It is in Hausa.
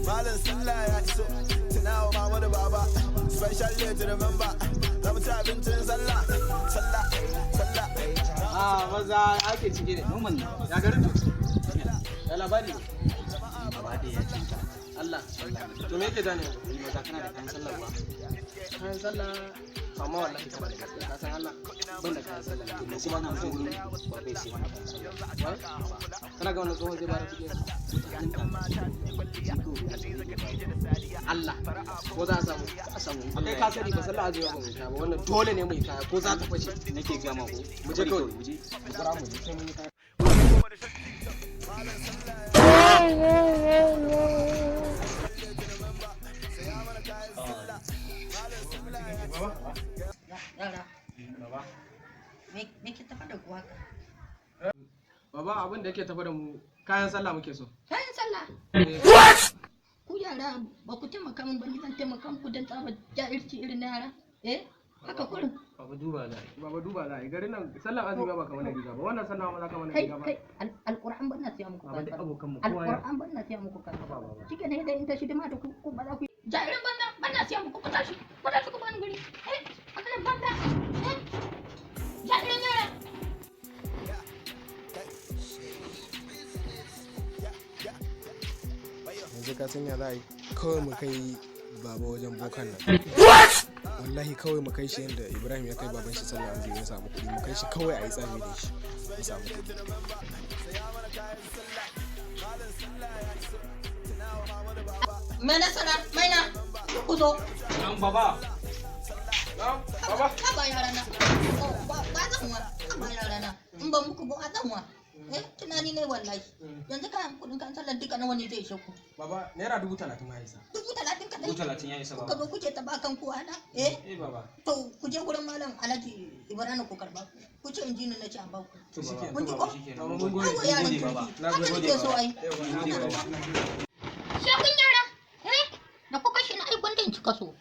Malam sallah ya iso. Tunawa mama da baba. Special day to remember. Za mu ci abincin sallah. Sallah, sallah. Ah, maza ake ciki ne. Normal ne. Ya garin to? Ya labari? Gaba ɗaya ya canja. Allah. To me yake gane yanzu? Ni maza, kana da kayan sallah kuwa? Kayan sallah, amma wallahi saboda gaskiya, ka san Allah, ban da kayan sallah. To me sai mana zo gurin ba bai sai mana kayan sallah? Wai? Kana ga wannan tsohon zai bada kuɗi? Mutanen ka shi ko ya zo zai. Allah. Ko za a samu? Za a samu. Kai ka sani ba sallah azumi ba mu kaya ba, wannan dole ne mu yi kaya ko za ta fashe. Nake gama ko. Mu je kawai. Mu je. Mu kura mu je sai mun yi kaya. Yara, me ke tafa da ku haka? Baba, abin da yake tafi da mu, kayan sallah muke so. Kayan sallah. Ku yara ba ku taimaka min ba, ni zan taimaka muku don tsaba jahilci irin na yara. Eh? Haka kurin. Baba, duba za a yi. Baba, duba za a yi. Garin nan sallan azumi ba kamar na riga ba. Wannan sallah ma za ka mana Kai riga ba. kai, alƙur'an ban na siya muku Baba, kayan duk sallah. abokan mu kowa ya. Alƙur'an ban na siya muku kayan sallah. Shike ne dai in ta shidima da ku, ku ba za ku yi. Jahilin banza, ban na siya muku, ku tashi. Ku tashi ku bani guri. Eh? Haka nan banza. Eh? Jahilin yara. Yanzu ka sanya za a yi, kawai mu kai baba wajen bokan nan. Wallahi kawai mu kai shi yadda Ibrahim ya kai baban shi sallah azumi ya samu kuɗi. Mu kai shi kawai a yi tsami da shi mu samu kuɗi. Mai nasara, maina, ku zo. Nan baba. Nan baba. Haba yara na. Oh, ba zan wa. Haba yara na. In ba muku ba zan wa. Eh, tunani ne wallahi. Yanzu kayan kudin kan sallar duka nawa ne zai ishe ku? Baba, ₦30,000 ma ya isa. 30,000 kadai. 30,000 ya isa. Kuka Baba. zo kuke ta bakan ku ana? Eh? Eh baba. To ku je gurin malam Alhaji Ibrahim ku karba. Ku ce injini na ce an ba ku. To shikenan. Kun ji Baba ko? shikenan. Baba, mun gode. Haba yaran Mun gode, baba. kirki. Haka nake so ai. Mun gode baba. Shekun yara, eh? Da kuka shi na ai gwanda in cika so.